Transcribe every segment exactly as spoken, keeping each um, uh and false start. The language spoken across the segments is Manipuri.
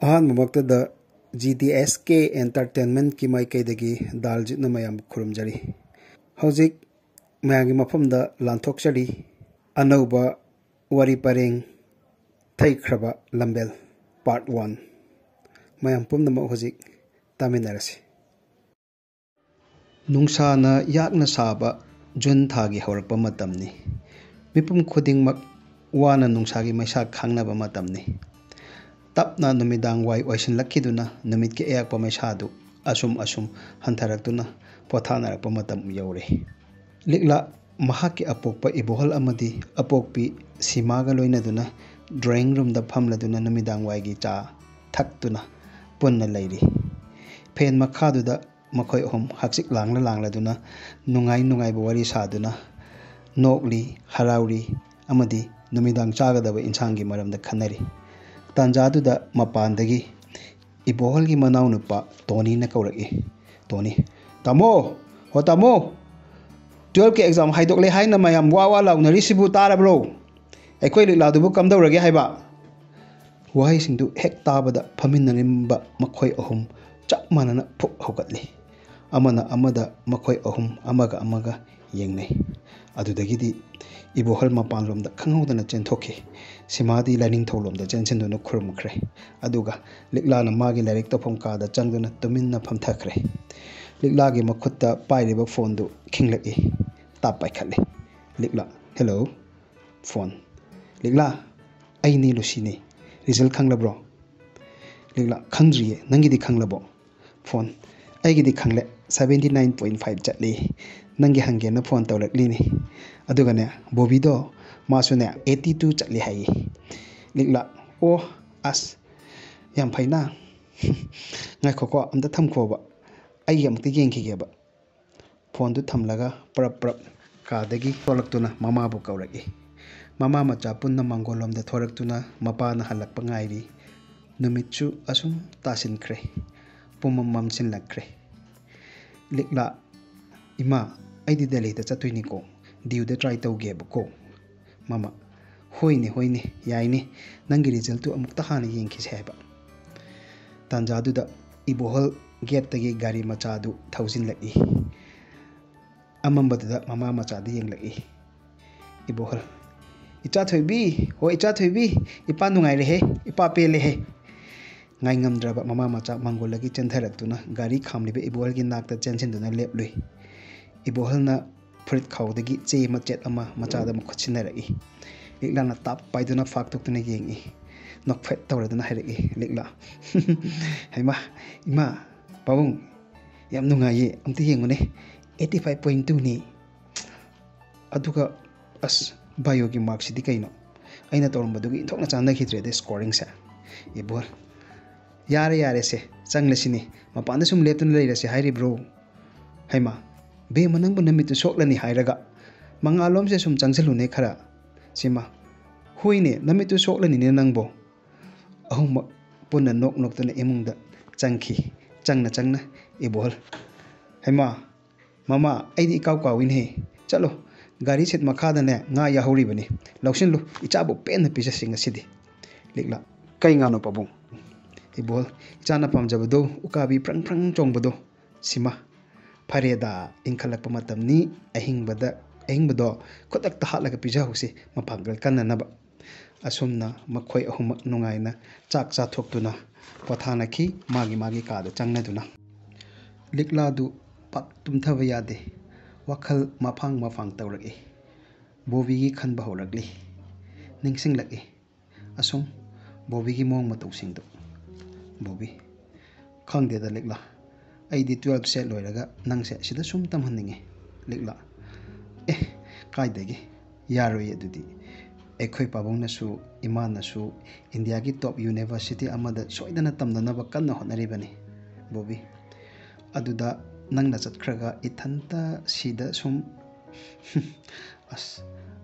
ꯑꯍꯥꯟꯕꯃꯛꯇꯗ ꯖꯤ ꯗꯤ ꯑꯦꯁ ꯀꯦ ꯑꯦꯟꯇꯔꯇꯦꯟꯃꯦꯟꯠꯀꯤ ꯃꯥꯏꯀꯩꯗꯒꯤ ꯗꯥꯜꯖꯤꯠꯅ ꯃꯌꯥꯝꯕꯨ ꯈꯨꯔꯨꯝꯖꯔꯤ꯫ ꯍꯧꯖꯤꯛ ꯃꯌꯥꯝꯒꯤ ꯃꯐꯝꯗ ꯂꯥꯟꯊꯣꯛꯆꯔꯤ ꯑꯅꯧꯕ ꯋꯥꯔꯤ ꯄꯔꯦꯡ ꯊꯩꯈ꯭ꯔꯕ ꯂꯝꯕꯦꯜ ꯄꯥꯔꯠ ꯋꯥꯟ꯫ ꯃꯌꯥꯝ ꯄꯨꯝꯅꯃꯛ ꯍꯧꯖꯤꯛ ꯇꯥꯃꯤꯟꯅꯔꯁꯤ꯫ ꯅꯨꯡꯁꯥꯅ ꯌꯥꯛꯅ ꯁꯥꯕ ꯖꯨꯟ ꯊꯥꯒꯤ ꯍꯧꯔꯛꯄ ꯃꯇꯝꯅꯤ꯫ ꯃꯤꯄꯨꯝ ꯈꯨꯗꯤꯡꯃꯛ ꯋꯥꯅ ꯅꯨꯡꯁꯥꯒꯤ ꯃꯩꯁꯥ ꯈꯥꯡꯅꯕ ꯃꯇꯝꯅꯤ꯫ ꯇꯞꯅ ꯅꯨꯃꯤꯗꯥꯡ ꯋꯥꯏ ꯑꯣꯏꯁꯤꯜꯂꯛꯈꯤꯗꯨꯅ ꯅꯨꯃꯤꯠꯀꯤ ꯑꯌꯥꯛꯄ ꯃꯩꯁꯥꯗꯨ ꯑꯁꯨꯝ ꯑꯁꯨꯝ ꯍꯟꯊꯔꯛꯇꯨꯅ ꯄꯣꯊꯥꯅꯔꯛꯄ ꯃꯇꯝ ꯌꯧꯔꯦ꯫ ꯂꯤꯛꯂꯥ ꯃꯍꯥꯛꯀꯤ ꯑꯄꯣꯛꯄ ꯏꯕꯣꯍꯜ ꯑꯃꯗꯤ ꯑꯄꯣꯛꯄꯤ ꯁꯤꯃꯥꯒ ꯂꯣꯏꯅꯗꯨꯅ ꯗ꯭ꯔꯣꯌꯤꯡ ꯔꯨꯝꯗ ꯐꯝꯂꯗꯨꯅ ꯅꯨꯃꯤꯗꯥꯡ ꯋꯥꯏꯒꯤ ꯆꯥ ꯊꯛꯇꯨꯅ ꯄꯨꯟꯅ ꯂꯩꯔꯤ꯫ ꯐꯦꯟ ꯃꯈꯥꯗꯨꯗ ꯃꯈꯣꯏ ꯑꯍꯨꯝ ꯍꯛꯆꯤꯛ ꯂꯥꯡꯂ ꯂꯥꯡꯂꯗꯨꯅ ꯅꯨꯡꯉꯥꯏ ꯅꯨꯡꯉꯥꯏꯕ ꯋꯥꯔꯤ ꯁꯥꯗꯨꯅ ꯅꯣꯛꯂꯤ, ꯍꯔꯥꯎꯔꯤ ꯑꯃꯗꯤ ꯅꯨꯃꯤꯗꯥꯡ ꯆꯥꯒꯗꯕ ꯏꯟꯁꯥꯡꯒꯤ ꯃꯔꯝꯗ ꯈꯟꯅꯔꯤ꯫ ꯇꯥꯟꯖꯥꯗꯨꯗ ꯃꯄꯥꯟꯗꯒꯤ ꯏꯕꯣꯍꯜꯒꯤ ꯃꯅꯥꯎꯅꯨꯄꯥ ꯇꯣꯅꯤꯅ ꯀꯧꯔꯛꯏ꯫ "ꯇꯣꯅꯤ, ꯇꯥꯃꯣ, ꯍꯣ ꯇꯥꯃꯣ, ꯇꯨꯌꯦꯜꯐꯀꯤ ꯑꯦꯛꯖꯥꯝ ꯍꯥꯏꯗꯣꯛꯂꯦ ꯍꯥꯏꯅ ꯃꯌꯥꯝ ꯋꯥ ꯋꯥ ꯂꯥꯎꯅꯔꯤꯁꯤꯕꯨ ꯇꯥꯔꯕ꯭ꯔꯣ? ꯑꯩꯈꯣꯏ ꯂꯤꯛꯂꯥꯗꯨꯕꯨ ꯀꯝꯗꯧꯔꯒꯦ ꯍꯥꯏꯕ?" ꯋꯥꯍꯩꯁꯤꯡꯗꯨ ꯍꯦꯛ ꯇꯥꯕꯗ ꯐꯝꯃꯤꯟꯅꯔꯝꯕ ꯃꯈꯣꯏ ꯑꯍꯨꯝ ꯆꯞ ꯃꯥꯟꯅꯅ ꯐꯨꯛ ꯍꯧꯒꯠꯂꯤ꯫ ꯑꯃꯅ ꯑꯃꯗ, ꯃꯈꯣꯏ ꯑꯍꯨꯝ ꯑꯃꯒ ꯑꯃꯒ ꯌꯦꯡꯅꯩ꯫ ꯑꯗꯨꯗꯒꯤꯗꯤ ꯏꯕꯣꯍꯜ ꯃꯄꯥꯟꯂꯣꯝꯗ ꯈꯪꯍꯧꯗꯅ ꯆꯦꯟꯊꯣꯛꯈꯤ꯫ ꯁꯤꯃꯥꯗꯤ ꯂꯥꯏꯅꯤꯡꯊꯧꯂꯣꯝꯗ ꯆꯦꯟꯁꯤꯟꯗꯨꯅ ꯈꯨꯔꯨꯝꯈ꯭ꯔꯦ꯫ ꯑꯗꯨꯒ ꯂꯤꯛꯂꯥꯅ ꯃꯥꯒꯤ ꯂꯥꯏꯔꯤꯛ ꯇꯧꯐꯝ ꯀꯥꯗ ꯆꯪꯗꯨꯅ ꯇꯨꯃꯤꯟꯅ ꯐꯝꯊꯈ꯭ꯔꯦ꯫ ꯂꯤꯛꯂꯥꯒꯤ ꯃꯈꯨꯠꯇ ꯄꯥꯏꯔꯤꯕ ꯐꯣꯟꯗꯨ ꯈꯤꯡꯂꯛꯏ꯫ ꯇꯥꯞ ꯄꯥꯏꯈꯠꯂꯤ꯫ ꯂꯤꯛꯂꯥ, "ꯍꯦꯜꯂꯣ"꯫ ꯐꯣꯟ꯫ "ꯂꯤꯛꯂꯥ, ꯑꯩꯅꯤ ꯂꯨꯁꯤꯅꯤ꯫ ꯔꯤꯖꯜ ꯈꯪꯂꯕ꯭ꯔꯣ?" ꯂꯤꯛꯂꯥ, "ꯈꯪꯗ꯭ꯔꯤꯌꯦ, ꯅꯪꯒꯤꯗꯤ ꯈꯪꯂꯕꯣ?" ꯐꯣꯟ꯫ "ꯑꯩꯒꯤꯗꯤ ꯈꯪꯂꯦ, ꯁꯕꯦꯟꯇꯤ ꯅꯥꯏꯟ ꯄꯣꯏꯟ ꯐꯥꯏꯚ ꯆꯠꯂꯤ꯫ ꯅꯪꯒꯤ ꯍꯪꯒꯦꯅ ꯐꯣꯟ ꯇꯧꯔꯛꯂꯤꯅꯤ꯫ ꯑꯗꯨꯒꯅꯦ, ꯕꯣꯕꯤꯗꯣ, ꯃꯥꯁꯨꯅꯦ, ꯑꯩꯠꯇꯤ ꯇꯨ ꯆꯠꯂꯤ ꯍꯥꯏꯌꯦ"꯫ ꯂꯤꯛꯂꯥ, "ꯑꯣ, ꯑꯁ, ꯌꯥꯝ ꯐꯩꯅ꯫ ꯉꯥꯏꯈꯣꯀꯣ, ꯑꯝꯇ ꯊꯝꯈꯣꯕ, ꯑꯩ ꯑꯃꯨꯛꯇ ꯌꯦꯡꯈꯤꯒꯦꯕ"꯫ ꯐꯣꯟꯗꯨ ꯊꯝꯂꯒ ꯄ꯭ꯔꯞ ꯄ꯭ꯔꯞ ꯀꯥꯗꯒꯤ ꯊꯣꯛꯂꯛꯇꯨꯅ ꯃꯃꯥꯕꯨ ꯀꯧꯔꯛꯏ꯫ ꯃꯃꯥ ꯃꯆꯥ ꯄꯨꯟꯅ ꯃꯥꯡꯒꯣꯜꯂꯣꯝꯗ ꯊꯣꯔꯛꯇꯨꯅ ꯃꯄꯥꯅ ꯍꯜꯂꯛꯄ ꯉꯥꯏꯔꯤ꯫ ꯅꯨꯃꯤꯠꯁꯨ ꯑꯁꯨꯝ ꯇꯥꯁꯤꯟꯈ꯭ꯔꯦ꯫ ꯄꯨꯝꯃꯝ ꯃꯝꯁꯤꯜꯂꯛꯈ꯭ꯔꯦ꯫ "ꯂꯤꯛꯂꯥ, ꯏꯃꯥ, ꯑꯩꯗꯤ ꯗꯦꯜꯂꯤꯗ ꯆꯠꯇꯣꯏꯅꯤꯀꯣ, ꯗꯤꯌꯨꯗ ꯇ꯭ꯔꯥꯏ ꯇꯧꯒꯦꯕꯀꯣ"꯫ ꯃꯃꯥ, "ꯍꯣꯏꯅꯦ, ꯍꯣꯏꯅꯦ, ꯌꯥꯏꯅꯦ, ꯅꯪꯒꯤ ꯔꯤꯖꯜꯇꯨ ꯑꯃꯨꯛꯇ ꯍꯥꯟꯅ ꯌꯦꯡꯈꯤꯁꯦ" ꯍꯥꯏꯕ꯫ ꯇꯥꯟꯖꯥꯗꯨꯗ ꯏꯕꯣꯍꯜ ꯒꯦꯠꯇꯒꯤ ꯒꯥꯔꯤ ꯃꯆꯥꯗꯨ ꯊꯧꯖꯤꯜꯂꯛꯏ꯫ ꯑꯃꯝꯕꯗꯨꯗ ꯃꯃꯥ ꯃꯆꯥꯗ ꯌꯦꯡꯂꯛꯏ꯫ ꯏꯕꯣꯍꯜ, "ꯏꯆꯥ ꯊꯣꯏꯕꯤ, ꯍꯣ ꯏꯆꯥ ꯊꯣꯏꯕꯤ, ꯏꯄꯥ ꯅꯨꯡꯉꯥꯏꯔꯦꯍꯦ, ꯏꯄꯥ ꯄꯦꯜꯂꯦꯍꯦ"꯫ ꯉꯥꯏꯉꯝꯗ꯭ꯔꯕ ꯃꯃꯥ ꯃꯆꯥ ꯃꯪꯒꯣꯜꯗꯒꯤ ꯆꯦꯟꯊꯔꯛꯇꯨꯅ ꯒꯥꯔꯤ ꯈꯥꯝꯂꯤꯕ ꯏꯕꯣꯍꯜꯒꯤ ꯅꯥꯛꯇ ꯆꯦꯟꯁꯤꯟꯗꯨꯅ ꯂꯦꯞꯂꯨꯏ꯫ ꯏꯕꯣꯍꯜꯅ ꯐꯨꯔꯤꯠ ꯈꯥꯎꯗꯒꯤ ꯆꯦ ꯃꯆꯦꯠ ꯑꯃ ꯃꯆꯥꯗ ꯃꯈꯨꯠ ꯁꯤꯟꯅꯔꯛꯏ꯫ ꯂꯤꯛꯂꯥꯅ ꯇꯥꯞ ꯄꯥꯏꯗꯨꯅ ꯐꯥꯛꯇꯣꯛꯇꯨꯅ ꯌꯦꯡꯏ꯫ ꯅꯣꯛꯐꯦꯠ ꯇꯧꯔꯗꯨꯅ ꯍꯥꯏꯔꯛꯏ ꯂꯤꯛꯂꯥ, "ꯍꯩꯃꯥ, ꯏꯃꯥ, ꯄꯥꯕꯨꯡ, ꯌꯥꯝ ꯅꯨꯡꯉꯥꯏꯌꯦ, ꯑꯝꯇ ꯌꯦꯡꯉꯨꯅꯦ, eighty five point two ꯅꯤ꯫ ꯑꯗꯨꯒ ꯑꯁ, ꯕꯥꯏꯑꯣꯒꯤ ꯃꯥꯔꯛꯁꯤꯗꯤ ꯀꯩꯅꯣ? ꯑꯩꯅ ꯇꯧꯔꯝꯕꯗꯨꯒ ꯏꯟꯊꯣꯛꯅ ꯆꯥꯟꯅꯈꯤꯗ꯭ꯔꯦꯗ ꯁ꯭ꯀꯣꯔꯤꯡꯁꯦ"꯫ ꯏꯕꯣꯜ, "ꯌꯥꯔꯦ ꯌꯥꯔꯦꯁꯦ, ꯆꯪꯂꯁꯤꯅꯦ, ꯃꯄꯥꯟꯗ ꯁꯨꯝ ꯂꯦꯞꯇꯨꯅ ꯂꯩꯔꯁꯦ ꯍꯥꯏꯔꯤꯕ꯭ꯔꯣ? ꯍꯩꯃꯥ, ꯕꯦꯝꯃ ꯅꯪꯕꯨ ꯅꯃꯤꯠꯇꯨ ꯁꯣꯛꯂꯅꯤ ꯍꯥꯏꯔꯒ, ꯃꯉꯥꯜꯂꯣꯝꯁꯦ ꯁꯨꯝ ꯆꯪꯁꯤꯜꯂꯨꯅꯦ ꯈꯔ꯫ ꯁꯤꯃ, ꯍꯣꯏꯅꯦ, ꯅꯃꯤꯠꯇꯨ ꯁꯣꯛꯂꯅꯤꯅꯦ ꯅꯪꯕꯣ"꯫ ꯑꯍꯨꯝꯃꯛ ꯄꯨꯟꯅ ꯅꯣꯛ ꯅꯣꯛꯇꯨꯅ ꯏꯃꯨꯡꯗ ꯆꯪꯈꯤ꯫ ꯆꯪꯅ ꯆꯪꯅ ꯏꯕꯣꯜ, "ꯍꯩꯃꯥ, ꯃꯃꯥ, ꯑꯩꯗꯤ ꯏꯀꯥꯎ ꯀꯥꯎꯏꯅꯦꯍꯦ꯫ ꯆꯠꯂꯣ, ꯒꯥꯔꯤ ꯁꯤꯠ ꯃꯈꯥꯗꯅꯦ ꯉꯥ ꯌꯥꯍꯧꯔꯤꯕꯅꯤ, ꯂꯧꯁꯤꯜꯂꯨ, ꯏꯆꯥꯕꯨ ꯄꯦꯟꯅ ꯄꯤꯖꯁꯤ ꯉꯁꯤꯗꯤ"꯫ ꯂꯤꯛꯂꯥ, "ꯀꯩ ꯉꯥꯅꯣ ꯄꯥꯕꯨꯡ?" ꯏꯕꯣꯜ, "ꯏꯆꯥꯅ ꯄꯥꯝꯖꯕꯗꯣ, ꯎꯀꯥꯕꯤ ꯄ꯭ꯔꯪ ꯄ꯭ꯔꯪ ꯆꯣꯡꯕꯗꯣ"꯫ ꯁꯤꯃ, ꯐꯔꯦꯗ, ꯏꯪꯈꯠꯂꯛꯄ ꯃꯇꯝꯅꯤ, ꯑꯍꯤꯡꯕꯗ, ꯑꯍꯤꯡꯕꯗꯣ ꯈꯨꯗꯛꯇ ꯍꯥꯠꯂꯒ ꯄꯤꯖꯍꯧꯁꯤ, ꯃꯄꯥꯡꯒꯜ ꯀꯟꯅꯅꯕ꯫ ꯑꯁꯨꯝꯅ ꯃꯈꯣꯏ ꯑꯍꯨꯝꯃꯛ ꯅꯨꯡꯉꯥꯏꯅ ꯆꯥꯛ ꯆꯥꯊꯣꯛꯇꯨꯅ ꯄꯣꯊꯥꯅꯈꯤ, ꯃꯥꯒꯤ ꯃꯥꯒꯤ ꯀꯥꯗ ꯆꯪꯅꯗꯨꯅ꯫ ꯂꯤꯛꯂꯥꯗꯨ ꯄꯥꯛ ꯇꯨꯝꯊꯕ ꯌꯥꯗꯦ, ꯋꯥꯈꯜ ꯃꯐꯥꯡ ꯃꯐꯥꯡ ꯇꯧꯔꯛꯏ꯫ ꯕꯣꯕꯤꯒꯤ ꯈꯟꯕ ꯍꯧꯔꯛꯂꯤ, ꯅꯤꯡꯁꯤꯡꯂꯛꯏ꯫ ꯑꯁꯨꯝ ꯕꯣꯕꯤꯒꯤ ꯃꯑꯣꯡ ꯃꯇꯧꯁꯤꯡꯗꯨ꯫ ꯕꯣꯕꯤ, "ꯈꯪꯗꯦꯗ ꯂꯤꯛꯂꯥ, ꯑꯩꯗꯤ twelve ꯁꯦ ꯂꯣꯏꯔꯒ ꯅꯪꯁꯦ ꯁꯤꯗ ꯁꯨꯝ ꯇꯝꯍꯟꯅꯤꯡꯉꯦ"꯫ ꯂꯤꯛꯂꯥ, "ꯑꯦ, ꯀꯥꯏꯗꯒꯤ? ꯌꯥꯔꯣꯏꯌꯦ ꯑꯗꯨꯗꯤ꯫ ꯑꯩꯈꯣꯏ ꯄꯥꯕꯨꯡꯅꯁꯨ ꯏꯃꯥꯅꯁꯨ ꯏꯟꯗꯤꯌꯥꯒꯤ top university ꯑꯃꯗ ꯁꯣꯏꯗꯅ ꯇꯝꯅꯅꯕ ꯀꯟꯅ ꯍꯣꯠꯅꯔꯤꯕꯅꯤ"꯫ ꯕꯣꯕꯤ, "ꯑꯗꯨꯗ ꯅꯪꯅ ꯆꯠꯈ꯭ꯔꯒ ꯏꯊꯟꯇ ꯁꯤꯗ ꯁꯨꯝ, ꯑꯁ,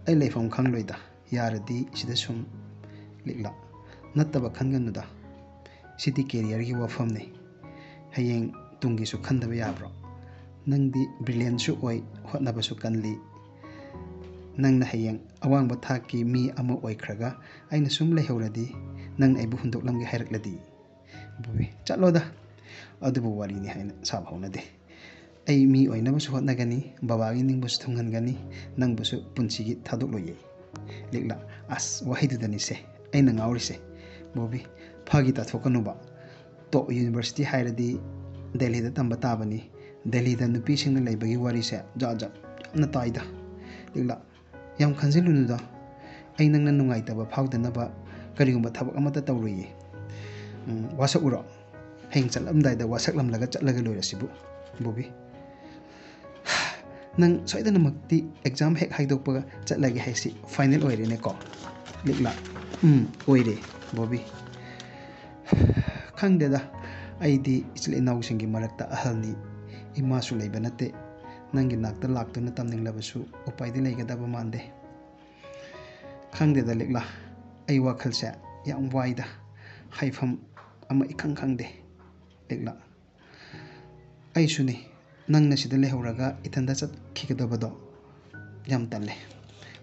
ꯑꯩ ꯂꯩꯐꯝ ꯈꯪꯂꯣꯏꯗ꯫ ꯌꯥꯔꯗꯤ ꯁꯤꯗ ꯁꯨꯝ"꯫ ꯂꯤꯛꯂꯥ, "ꯅꯠꯇꯕ ꯈꯟꯒꯅꯨꯗ꯫ ꯁꯤꯗꯤ career ꯒꯤ ꯋꯥꯐꯝꯅꯤ꯫ ꯍꯌꯦꯡ ꯇꯨꯡꯒꯤꯁꯨ ꯈꯟꯗꯕ ꯌꯥꯕ꯭ꯔꯣ? ꯅꯪꯗꯤ brilliant ꯁꯨ ꯑꯣꯏ, ꯍꯣꯠꯅꯕꯁꯨ ꯀꯜꯂꯤ꯫ ꯅꯪꯅ ꯍꯌꯦꯡ ꯑꯋꯥꯡꯕ ꯊꯥꯛꯀꯤ ꯃꯤ ꯑꯃ ꯑꯣꯏꯈ꯭ꯔꯒ ꯑꯩꯅ ꯁꯨꯝ ꯂꯩꯍꯧꯔꯗꯤ, ꯅꯪꯅ ꯑꯩꯕꯨ ꯍꯨꯟꯗꯣꯛꯂꯝꯒꯦ ꯍꯥꯏꯔꯛꯂꯗꯤ"꯫ ꯕꯣꯕꯤ, ꯆꯠꯂꯣꯗ, ꯑꯗꯨꯕꯨ ꯋꯥꯔꯤꯅꯤ ꯍꯥꯏꯅ ꯁꯥꯕ ꯍꯧꯅꯗꯦ꯫ ꯑꯩ ꯃꯤ ꯑꯣꯏꯅꯕꯁꯨ ꯍꯣꯠꯅꯒꯅꯤ, ꯕꯕꯥꯒꯤ ꯅꯤꯡꯕꯁꯨ ꯊꯨꯡꯍꯟꯒꯅꯤ, ꯅꯪꯕꯨꯁꯨ ꯄꯨꯟꯁꯤꯒꯤ ꯊꯥꯗꯣꯛꯂꯣꯏꯌꯦ꯫ ꯂꯤꯛꯂꯥ, ꯑꯁ, ꯋꯥꯍꯩꯗꯨꯗꯅꯤꯁꯦ ꯑꯩꯅ ꯉꯥꯎꯔꯤꯁꯦ꯫ ꯕꯣꯕꯤ, ꯐꯥꯒꯤ ꯇꯥꯊꯣꯛꯀꯅꯨꯕ꯫ ꯇꯣꯞ ꯌꯨꯅꯤꯚꯔꯁꯤꯇꯤ ꯍꯥꯏꯔꯗꯤ ꯗꯦꯜꯂꯤꯗ ꯇꯝꯕ ꯇꯥꯕꯅꯤ꯫ ꯗꯦꯜꯂꯤꯗ ꯅꯨꯄꯤꯁꯤꯡꯅ ꯂꯩꯕꯒꯤ ꯋꯥꯔꯤꯁꯦ ꯖꯥꯠ ꯖꯥꯠ ꯌꯥꯝꯅ ꯇꯥꯏꯗ꯫ ꯂꯤꯛꯂꯥ, ꯌꯥꯝ ꯈꯟꯖꯤꯜꯂꯨꯅꯨꯗ꯫ ꯑꯩ ꯅꯪꯅ ꯅꯨꯡꯉꯥꯏꯇꯕ ꯐꯥꯎꯗꯅꯕ ꯀꯔꯤꯒꯨꯝꯕ ꯊꯕꯛ ꯑꯃꯠꯇ ꯇꯧꯔꯣꯏꯌꯦ꯫ ꯎꯝ, ꯋꯥꯁꯛꯎꯔꯣ? ꯍꯌꯦꯡ ꯆꯠꯂꯝꯗꯥꯏꯗ ꯋꯥꯁꯛꯂꯝꯂꯒ ꯆꯠꯂꯒ ꯂꯣꯏꯔꯁꯤꯕꯨ, ꯕꯣꯕꯤ꯫ ꯅꯪ ꯁꯣꯏꯗꯅꯃꯛꯇꯤ ꯑꯦꯛꯖꯥꯝ ꯍꯦꯛ ꯍꯥꯏꯗꯣꯛꯄꯒ ꯆꯠꯂꯒꯦ ꯍꯥꯏꯁꯤ ꯐꯥꯏꯅꯦꯜ ꯑꯣꯏꯔꯦꯅꯦꯀꯣ? ꯂꯤꯛꯂꯥ, ꯎꯝ, ꯑꯣꯏꯔꯦ, ꯕꯣꯕꯤ꯫ ꯈꯪꯗꯦꯗ, ꯑꯩꯗꯤ ꯏꯆꯤꯜ ꯏꯅꯥꯎꯁꯤꯡꯒꯤ ꯃꯔꯛꯇ ꯑꯍꯜꯅꯤ, ꯏꯃꯥꯁꯨ ꯂꯩꯕ ꯅꯠꯇꯦ꯫ ꯅꯪꯒꯤ ꯅꯥꯛꯇ ꯂꯥꯛꯇꯨꯅ ꯇꯝꯅꯤꯡꯂꯕꯁꯨ ꯎꯄꯥꯏꯗꯤ ꯂꯩꯒꯗꯕ ꯃꯥꯟꯗꯦ꯫ ꯈꯪꯗꯦꯗ ꯂꯤꯛꯂꯥ, ꯑꯩ ꯋꯥꯈꯜꯁꯦ ꯌꯥꯝ ꯋꯥꯏꯗ, ꯍꯥꯏꯐꯝ ꯑꯃ ꯏꯈꯪ ꯈꯪꯗꯦ꯫ ꯂꯤꯛꯂꯥ, ꯑꯩꯁꯨꯅꯤ, ꯅꯪꯅ ꯁꯤꯗ ꯂꯩꯍꯧꯔꯒ ꯏꯊꯟꯗ ꯆꯠꯈꯤꯒꯗꯕꯗꯣ ꯌꯥꯝ ꯇꯜꯂꯦ꯫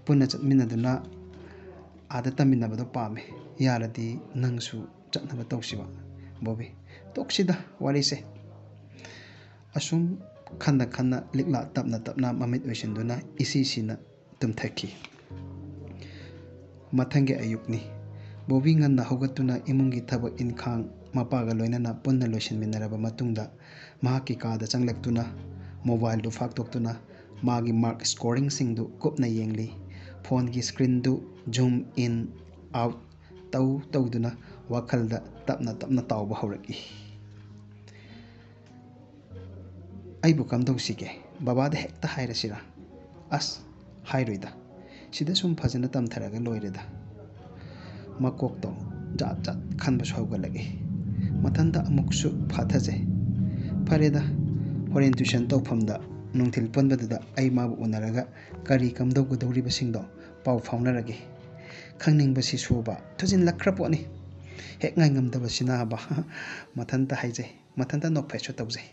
ꯄꯨꯟꯅ ꯆꯠꯃꯤꯟꯅꯗꯨꯅ ꯑꯥꯗ ꯇꯝꯃꯤꯟꯅꯕꯗꯣ ꯄꯥꯝꯃꯦ꯫ ꯌꯥꯔꯗꯤ ꯅꯪꯁꯨ ꯆꯠꯅꯕ ꯇꯧꯁꯤꯕ, ꯕꯣꯕꯤ꯫ ꯇꯣꯛꯁꯤꯗ ꯋꯥꯔꯤꯁꯦ꯫ ꯑꯁꯨꯝ ꯈꯟꯅ ꯈꯟꯅ ꯂꯤꯛꯂꯥ ꯇꯞꯅ ꯇꯞꯅ ꯃꯃꯤꯠ ꯎꯏꯁꯤꯟꯗꯨꯅ ꯏꯁꯤ ꯁꯤꯅ ꯇꯨꯝꯊꯈꯤ꯫ ꯃꯊꯪꯒꯤ ꯑꯌꯨꯛꯅꯤ꯫ ꯕꯣꯕꯤ ꯉꯟꯅ ꯍꯧꯒꯠꯇꯨꯅ ꯏꯃꯨꯡꯒꯤ ꯊꯕꯛ ꯏꯟꯈꯥꯡ ꯃꯄꯥꯒ ꯂꯣꯏꯅꯅ ꯄꯨꯟꯅ ꯂꯣꯏꯁꯤꯟꯃꯤꯟꯅꯔꯕ ꯃꯇꯨꯡꯗ, ꯃꯍꯥꯛꯀꯤ ꯀꯥꯗ ꯆꯪꯂꯛꯇꯨꯅ ꯃꯣꯕꯥꯏꯜꯗꯨ ꯐꯥꯛꯇꯣꯛꯇꯨꯅ ꯃꯥꯒꯤ ꯃꯥꯔꯛ ꯁ꯭ꯀꯣꯔꯤꯡꯁꯤꯡꯗꯨ ꯀꯨꯞꯅ ꯌꯦꯡꯂꯤ꯫ ꯐꯣꯟꯒꯤ ꯁ꯭ꯀ꯭ꯔꯤꯟꯗꯨ ꯖꯨꯝ ꯏꯟ ꯑꯥꯎꯠ ꯇꯧ ꯇꯧꯗꯨꯅ ꯋꯥꯈꯜꯗ ꯇꯞꯅ ꯇꯞꯅ ꯇꯥꯎꯕ ꯍꯧꯔꯛꯏ꯫ "ꯑꯩꯕꯨ ꯀꯝꯗꯧꯁꯤꯒꯦ? ꯕꯕꯥꯗ ꯍꯦꯛꯇ ꯍꯥꯏꯔꯁꯤꯔꯥ? ꯑꯁ, ꯍꯥꯏꯔꯣꯏꯗ꯫ ꯁꯤꯗ ꯁꯨꯝ ꯐꯖꯅ ꯇꯝꯊꯔꯒ ꯂꯣꯏꯔꯦꯗ꯫" ꯃꯀꯣꯛꯇꯣ ꯖꯥꯠ ꯖꯥꯠ ꯈꯟꯕꯁꯨ ꯍꯧꯒꯠꯂꯛꯏ꯫ ꯃꯊꯟꯇ ꯑꯃꯨꯛꯁꯨ ꯐꯥꯊꯖꯩ꯫ "ꯐꯔꯦꯗ, ꯍꯣꯔꯦꯟ ꯇ꯭ꯌꯨꯁꯟ ꯇꯧꯐꯝꯗ ꯅꯨꯡꯊꯤꯜ ꯄꯨꯟꯕꯗꯨꯗ ꯑꯩ ꯃꯥꯕꯨ ꯎꯅꯔꯒ ꯀꯔꯤ ꯀꯝꯗꯧꯒꯗꯧꯔꯤꯕꯁꯤꯡꯗꯣ ꯄꯥꯎ ꯐꯥꯎꯅꯔꯒꯦ꯫ ꯈꯪꯅꯤꯡꯕꯁꯤꯁꯨꯕ ꯊꯨꯖꯤꯜꯂꯛꯈ꯭ꯔ ꯄꯣꯠꯅꯤ꯫ ꯍꯦꯛ ꯉꯥꯏꯉꯝꯗꯕꯁꯤꯅꯕ꯫" ꯃꯊꯟꯇ ꯍꯥꯏꯖꯩ, ꯃꯊꯟꯇ ꯅꯣꯛꯐꯦꯠꯁꯨ ꯇꯧꯖꯩ꯫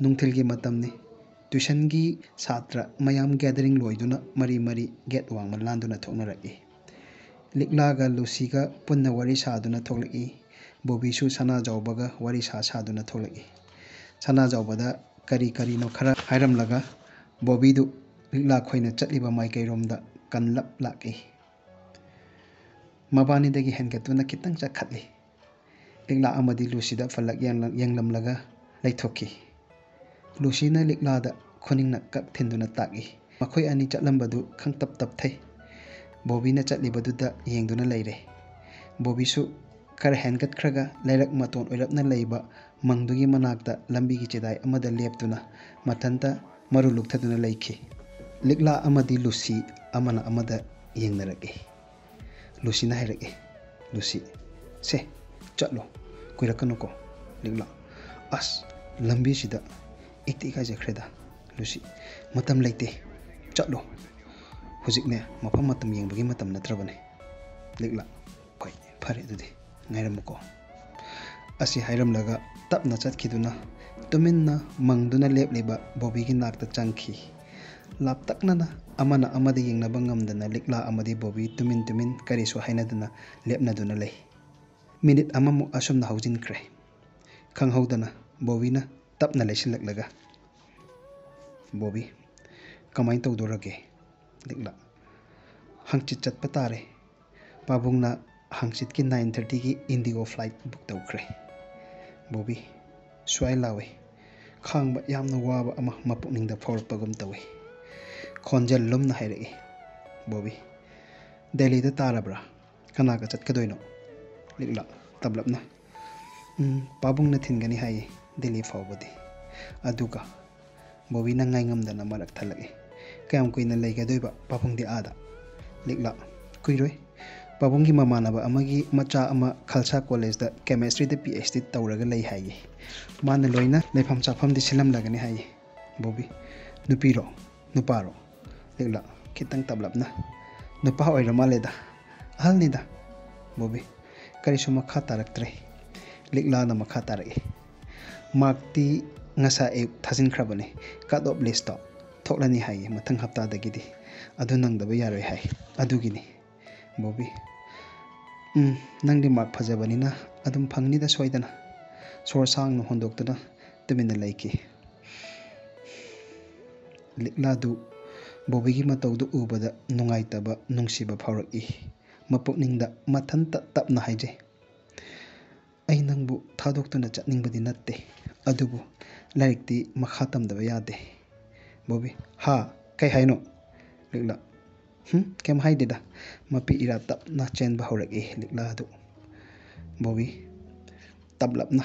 ꯅꯨꯡꯊꯤꯜꯒꯤ ꯃꯇꯝꯅꯤ꯫ ꯇ꯭ꯌꯨꯁꯟꯒꯤ ꯁꯥꯇ꯭ꯔ ꯃꯌꯥꯝ ꯒꯦꯗꯔꯤꯡ ꯂꯣꯏꯗꯨꯅ ꯃꯔꯤ ꯃꯔꯤ ꯒꯦꯠ ꯋꯥꯡꯃ ꯂꯥꯟꯗꯨꯅ ꯊꯣꯛꯅꯔꯛꯏ꯫ ꯂꯤꯛꯂꯥꯒ ꯂꯨꯁꯤꯒ ꯄꯨꯟꯅ ꯋꯥꯔꯤ ꯁꯥꯗꯨꯅ ꯊꯣꯛꯂꯛꯏ꯫ ꯕꯣꯕꯤꯁꯨ ꯁꯅꯥꯖꯥꯎꯕꯒ ꯋꯥꯔꯤ ꯁꯥ ꯁꯥꯗꯨꯅ ꯊꯣꯛꯂꯛꯏ꯫ ꯁꯅꯥꯖꯥꯎꯕꯗ ꯀꯔꯤ ꯀꯔꯤꯅꯣ ꯈꯔ ꯍꯥꯏꯔꯝꯂꯒ ꯕꯣꯕꯤꯗꯨ ꯂꯤꯛꯂꯥ ꯈꯣꯏꯅ ꯆꯠꯂꯤꯕ ꯃꯥꯏꯀꯩꯔꯣꯝꯗ ꯀꯟꯂꯞ ꯂꯥꯛꯏ꯫ ꯃꯕꯥꯅꯤꯗꯒꯤ ꯍꯦꯟꯒꯠꯇꯨꯅ ꯈꯤꯇꯪ ꯆꯠꯈꯠꯂꯤ꯫ ꯂꯤꯛꯂꯥ ꯑꯃꯗꯤ ꯂꯨꯁꯤꯗ ꯐꯜꯂꯛ ꯌꯦꯡꯂ-, ꯌꯦꯡꯂꯝꯂꯒ ꯂꯩꯊꯣꯛꯈꯤ꯫ ꯂꯨꯁꯤꯅ ꯂꯤꯛꯂꯥꯗ ꯈꯨꯅꯤꯡꯅ ꯀꯛ ꯊꯤꯟꯗꯨꯅ ꯇꯥꯛꯏ꯫ ꯃꯈꯣꯏ ꯑꯅꯤ ꯆꯠꯂꯝꯕꯗꯨ ꯈꯪꯇꯞ ꯇꯞꯊꯩ꯫ ꯕꯣꯕꯤꯅ ꯆꯠꯂꯤꯕꯗꯨꯗ ꯌꯦꯡꯗꯨꯅ ꯂꯩꯔꯦ꯫ ꯕꯣꯕꯤꯁꯨ ꯈꯔ ꯍꯦꯟꯒꯠꯈ꯭ꯔꯒ ꯂꯩꯔꯛ ꯃꯇꯣꯟ ꯑꯣꯏꯔꯞꯅ ꯂꯩꯕ ꯃꯪꯗꯨꯒꯤ ꯃꯅꯥꯛꯇ ꯂꯝꯕꯤꯒꯤ ꯆꯤꯗꯥꯏ ꯑꯃꯗ ꯂꯦꯞꯇꯨꯅ ꯃꯊꯟꯇ ꯃꯔꯨ ꯂꯨꯛꯊꯗꯨꯅ ꯂꯩꯈꯤ꯫ ꯂꯤꯛꯂꯥ ꯑꯃꯗꯤ ꯂꯨꯁꯤ ꯑꯃꯅ ꯑꯃꯗ ꯌꯦꯡꯅꯔꯛꯏ꯫ ꯂꯨꯁꯤꯅ ꯍꯥꯏꯔꯛꯏ, "ꯂꯨꯁꯤ, ꯁꯦ, ꯆꯠꯂꯣ, ꯀꯨꯏꯔꯛꯀꯅꯨꯀꯣ꯫" ꯂꯤꯛꯂꯥ, "ꯑꯁ, ꯂꯝꯕꯤꯁꯤꯗ ꯏꯛꯇꯤ ꯏꯀꯥꯏꯖꯈ꯭ꯔꯦꯗ꯫" ꯂꯨꯁꯤ, "ꯃꯇꯝ ꯂꯩꯇꯦ, ꯆꯠꯂꯣ꯫ ꯍꯧꯖꯤꯛꯅꯦ, ꯃꯐꯝ ꯃꯇꯝ ꯌꯦꯡꯕꯒꯤ ꯃꯇꯝ ꯅꯠꯇ꯭ꯔꯕꯅꯦ꯫" ꯂꯤꯛꯂꯥ, "ꯍꯣꯏ, ꯐꯔꯦ, ꯑꯗꯨꯗꯤ ꯉꯥꯏꯔꯝꯃꯨꯀꯣ꯫" ꯑꯁꯤ ꯍꯥꯏꯔꯝꯂꯒ ꯇꯞꯅ ꯆꯠꯈꯤꯗꯨꯅ ꯇꯨꯃꯤꯟꯅ ꯃꯪꯗꯨꯅ ꯂꯦꯞꯂꯤꯕ ꯕꯣꯕꯤꯒꯤ ꯅꯥꯛꯇ ꯆꯪꯈꯤ꯫ ꯂꯥꯞꯇꯛꯅꯅ ꯑꯃꯅ ꯑꯃꯗ ꯌꯦꯡꯅꯕ ꯉꯝꯗꯅ ꯂꯤꯛꯂꯥ ꯑꯃꯗꯤ ꯕꯣꯕꯤ ꯇꯨꯃꯤꯟ ꯇꯨꯃꯤꯟ ꯀꯔꯤꯁꯨ ꯍꯥꯏꯅꯗꯅ ꯂꯦꯞꯅꯗꯨꯅ ꯂꯩ꯫ ꯃꯤꯅꯤꯠ ꯑꯃꯃꯨꯛ ꯑꯁꯨꯝꯅ ꯍꯧꯖꯤꯟꯈ꯭ꯔꯦ꯫ ꯈꯪꯍꯧꯗꯅ ꯕꯣꯕꯤꯅ ꯇꯞꯅ ꯂꯩꯁꯤꯜꯂꯛꯂꯒ, "ꯕꯣꯕꯤ, ꯀꯃꯥꯏꯅ ꯇꯧꯗꯣꯔꯒꯦ?" ꯂꯤꯛꯂꯥ, "ꯍꯪꯆꯤꯠ ꯆꯠꯄ ꯇꯥꯔꯦ꯫ ꯄꯥꯕꯨꯡꯅ ꯍꯪꯆꯤꯠꯀꯤ nine thirtyꯒꯤ Indigo flight book ꯇꯧꯈ꯭ꯔꯦ꯫" ꯕꯣꯕꯤ, ꯁ꯭ꯋꯥꯏ ꯂꯥꯎꯏ꯫ ꯈꯥꯡꯕ ꯌꯥꯝꯅ ꯋꯥꯕ ꯑꯃ ꯃꯄꯨꯛꯅꯤꯡꯗ ꯐꯥꯎꯔꯛꯄꯒꯨꯝ ꯇꯧꯏ꯫ ꯈꯣꯟꯖꯦꯜ ꯂꯨꯝꯅ ꯍꯥꯏꯔꯛꯏ, "ꯕꯣꯕꯤ, ꯗꯦꯜꯂꯤꯗ ꯇꯥꯔꯕ꯭ꯔꯥ? ꯀꯅꯥꯒ ꯆꯠꯀꯗꯣꯏꯅꯣ?" ꯂꯤꯛꯂꯥ, ꯇꯞꯂꯞꯅ, "ꯎꯝ, ꯄꯥꯕꯨꯡꯅ ꯊꯤꯟꯒꯅꯤ ꯍꯥꯏꯌꯦ ꯗꯦꯜꯂꯤ ꯐꯥꯎꯕꯗꯤ꯫" ꯑꯗꯨꯒ ꯕꯣꯕꯤꯅ ꯉꯥꯏꯉꯝꯗꯅ ꯃꯔꯛ ꯊꯠꯂꯛꯏ, "ꯀꯌꯥꯝ ꯀꯨꯏꯅ ꯂꯩꯒꯗꯣꯏꯕ ꯄꯥꯕꯨꯡꯗꯤ ꯑꯥꯗ?" ꯂꯤꯛꯂꯥ, "ꯀꯨꯏꯔꯣꯏ꯫ ꯄꯥꯕꯨꯡꯒꯤ ꯃꯃꯥꯟꯅꯕ ꯑꯃꯒꯤ ꯃꯆꯥ ꯑꯃ ꯈꯜꯁꯥ ꯀꯣꯂꯦꯖꯇ chemistryꯗ PhD ꯇꯧꯔꯒ ꯂꯩ ꯍꯥꯏꯌꯦ꯫ ꯃꯥꯅ ꯂꯣꯏꯅ ꯂꯩꯐꯝ ꯆꯥꯐꯝꯗꯤ ꯁꯤꯜꯂꯝꯂꯒꯅꯤ ꯍꯥꯏꯌꯦ꯫" ꯕꯣꯕꯤ, "ꯅꯨꯄꯤꯔꯣ? ꯅꯨꯄꯥꯔꯣ?" ꯂꯤꯛꯂꯥ, ꯈꯤꯇꯪ ꯇꯞꯂꯞꯅ, "ꯅꯨꯄꯥ ꯑꯣꯏꯔ ꯃꯥꯜꯂꯦꯗ꯫ ꯑꯍꯜꯅꯤꯗ꯫" ꯕꯣꯕꯤ, ꯀꯔꯤꯁꯨ ꯃꯈꯥ ꯇꯥꯔꯛꯇ꯭ꯔꯦ꯫ ꯂꯤꯛꯂꯥꯅ ꯃꯈꯥ ꯇꯥꯔꯛꯏ, "ꯃꯥꯔꯛꯇꯤ ꯉꯁꯥꯏ ꯑꯌꯨꯛ ꯊꯥꯖꯤꯟꯈ꯭ꯔꯕꯅꯦ꯫ Cut off listꯇꯣ ꯊꯣꯛꯂꯅꯤ ꯍꯥꯏꯌꯦ ꯃꯊꯪ ꯍꯞꯇꯥꯗꯒꯤꯗꯤ꯫ ꯑꯗꯨ ꯅꯪꯗꯕ ꯌꯥꯔꯣꯏ ꯍꯥꯏ꯫ ꯑꯗꯨꯒꯤꯅꯤ꯫" ꯕꯣꯕꯤ, "ꯎꯝ, ꯅꯪꯗꯤ ꯃꯥꯔꯛ ꯐꯖꯕꯅꯤꯅ ꯑꯗꯨꯝ ꯐꯪꯅꯤꯗ ꯁꯣꯏꯗꯅ꯫ ꯁꯣꯔ ꯁꯥꯡꯅ ꯍꯣꯟꯗꯣꯛꯇꯨꯅ ꯇꯨꯃꯤꯟꯅ ꯂꯩꯈꯤ꯫ ꯂꯤꯛꯂꯥꯗꯨ ꯕꯣꯕꯤꯒꯤ ꯃꯇꯧꯗꯨ ꯎꯕꯗ ꯅꯨꯡꯉꯥꯏꯇꯕ, ꯅꯨꯡꯁꯤꯕ ꯐꯥꯎꯔꯛꯏ꯫ ꯃꯄꯨꯛꯅꯤꯡꯗ ꯃꯊꯟꯇ ꯇꯞꯅ ꯍꯥꯏꯖꯩ, "ꯑꯩ ꯅꯪꯕꯨ ꯊꯥꯗꯣꯛꯇꯨꯅ ꯆꯠꯅꯤꯡꯕꯗꯤ ꯅꯠꯇꯦ, ꯑꯗꯨꯕꯨ ꯂꯥꯏꯔꯤꯛꯇꯤ ꯃꯈꯥ ꯇꯝꯗꯕ ꯌꯥꯗꯦ"꯫ ꯕꯣꯕꯤ, "ꯍꯥ? ꯀꯩ ꯍꯥꯏꯅꯣ?" ꯂꯤꯛꯂꯥ, "ꯍꯨꯝ, ꯀꯩꯝ ꯍꯥꯏꯗꯦꯗ"꯫ ꯃꯄꯤ ꯏꯔꯥ ꯇꯞꯅ ꯆꯦꯟꯕ ꯍꯧꯔꯛꯏ ꯂꯤꯛꯂꯥꯗꯨ꯫ ꯕꯣꯕꯤ, ꯇꯞꯂꯞꯅ,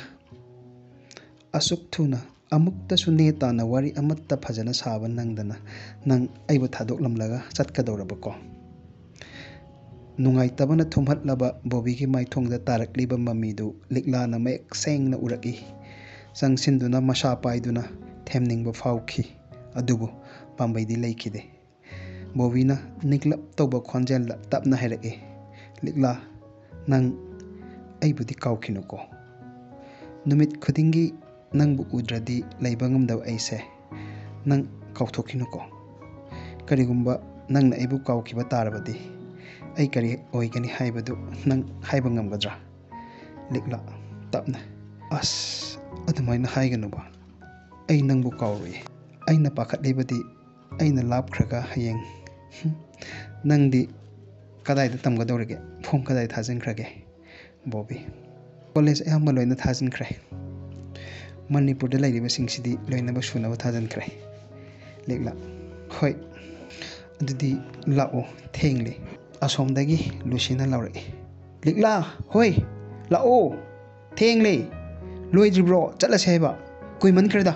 "ꯑꯁꯨꯛ ꯊꯨꯅ ꯑꯃꯨꯛꯇꯁꯨ ꯅꯦ ꯇꯥꯅ ꯋꯥꯔꯤ ꯑꯃꯠꯇ ꯐꯖꯅ ꯁꯥꯕ ꯅꯪꯗꯅ ꯅꯪ ꯑꯩꯕꯨ ꯊꯥꯗꯣꯛꯂꯝꯂꯒ ꯆꯠꯀꯗꯧꯔꯕꯀꯣ?" ꯅꯨꯡꯉꯥꯏꯇꯕꯅ ꯊꯨꯝꯍꯠꯂꯕ ꯕꯣꯕꯤꯒꯤ ꯃꯥꯏꯊꯣꯡꯗ ꯇꯥꯔꯛꯂꯤꯕ ꯃꯃꯤꯗꯨ ꯂꯤꯛꯂꯥꯅ ꯃꯌꯦꯛ ꯁꯦꯡꯅ ꯎꯔꯛꯏ꯫ ꯆꯪꯁꯤꯟꯗꯨꯅ ꯃꯁꯥ ꯄꯥꯏꯗꯨꯅ ꯊꯦꯝꯅꯤꯡꯕ ꯐꯥꯎꯈꯤ, ꯑꯗꯨꯕꯨ ꯄꯥꯝꯕꯩꯗꯤ ꯂꯩꯈꯤꯗꯦ꯫ ꯕꯣꯕꯤꯅ ꯅꯤꯛꯂꯞ ꯇꯧꯕ ꯈꯣꯟꯖꯦꯜꯗ ꯇꯞꯅ ꯍꯥꯏꯔꯛꯏ, "ꯂꯤꯛꯂꯥ, ꯅꯪ ꯑꯩꯕꯨꯗꯤ ꯀꯥꯎꯈꯤꯅꯨꯀꯣ꯫ ꯅꯨꯃꯤꯠ ꯈꯨꯗꯤꯡꯒꯤ ꯅꯪꯕꯨ ꯎꯗ꯭ꯔꯗꯤ ꯂꯩꯕ ꯉꯝꯗꯕ ꯑꯩꯁꯦ ꯅꯪ ꯀꯥꯎꯊꯣꯛꯈꯤꯅꯨꯀꯣ꯫ ꯀꯔꯤꯒꯨꯝꯕ ꯅꯪꯅ ꯑꯩꯕꯨ ꯀꯥꯎꯈꯤꯕ ꯇꯥꯔꯕꯗꯤ ꯑꯩ ꯀꯔꯤ ꯑꯣꯏꯒꯅꯤ ꯍꯥꯏꯕꯗꯨ ꯅꯪ ꯍꯥꯏꯕ ꯉꯝꯒꯗ꯭ꯔꯥ?" ꯂꯤꯛꯂꯥ, ꯇꯞꯅ, "ꯑꯁ, ꯑꯗꯨꯃꯥꯏꯅ ꯍꯥꯏꯒꯅꯨꯕ꯫ ꯑꯩ ꯅꯪꯕꯨ ꯀꯥꯎꯔꯣꯏꯌꯦ꯫ ꯑꯩꯅ ꯄꯥꯈꯠꯂꯤꯕꯗꯤ ꯑꯩꯅ ꯂꯥꯞꯈ꯭ꯔꯒ ꯍꯌꯦꯡ, ꯍꯨꯝ, ꯅꯪꯗꯤ ꯀꯗꯥꯏꯗ ꯇꯝꯒꯗꯧꯔꯤꯒꯦ? ꯐꯣꯝ ꯀꯗꯥꯏꯗ ꯊꯥꯖꯤꯟꯈ꯭ꯔꯒꯦ?" ꯕꯣꯕꯤ, "ꯀꯣꯂꯦꯖ ꯑꯌꯥꯝꯕ ꯂꯣꯏꯅ ꯊꯥꯖꯤꯟꯈ꯭ꯔꯦ꯫ ꯃꯅꯤꯄꯨꯔꯗ ꯂꯩꯔꯤꯕꯁꯤꯡꯁꯤꯗꯤ ꯂꯣꯏꯅꯃꯛ ꯁꯨꯅꯕ ꯊꯥꯖꯤꯟꯈ꯭ꯔꯦ"꯫ ꯂꯤꯛꯂꯥ, "ꯍꯣꯏ, ꯑꯗꯨꯗꯤ ꯂꯥꯛꯑꯣ, ꯊꯦꯡꯂꯦ"꯫ ꯑꯁꯣꯝꯗꯒꯤ ꯂꯨꯁꯤꯅ ꯂꯥꯎꯔꯛꯏ, "ꯂꯤꯛꯂꯥ, ꯍꯣꯏ, ꯂꯥꯛꯑꯣ, ꯊꯦꯡꯂꯦ, ꯂꯣꯏꯗ꯭ꯔꯤꯕ꯭ꯔꯣ? ꯆꯠꯂꯁꯦ ꯍꯥꯏꯕ, ꯀꯨꯏꯃꯟꯈ꯭ꯔꯦꯗ"꯫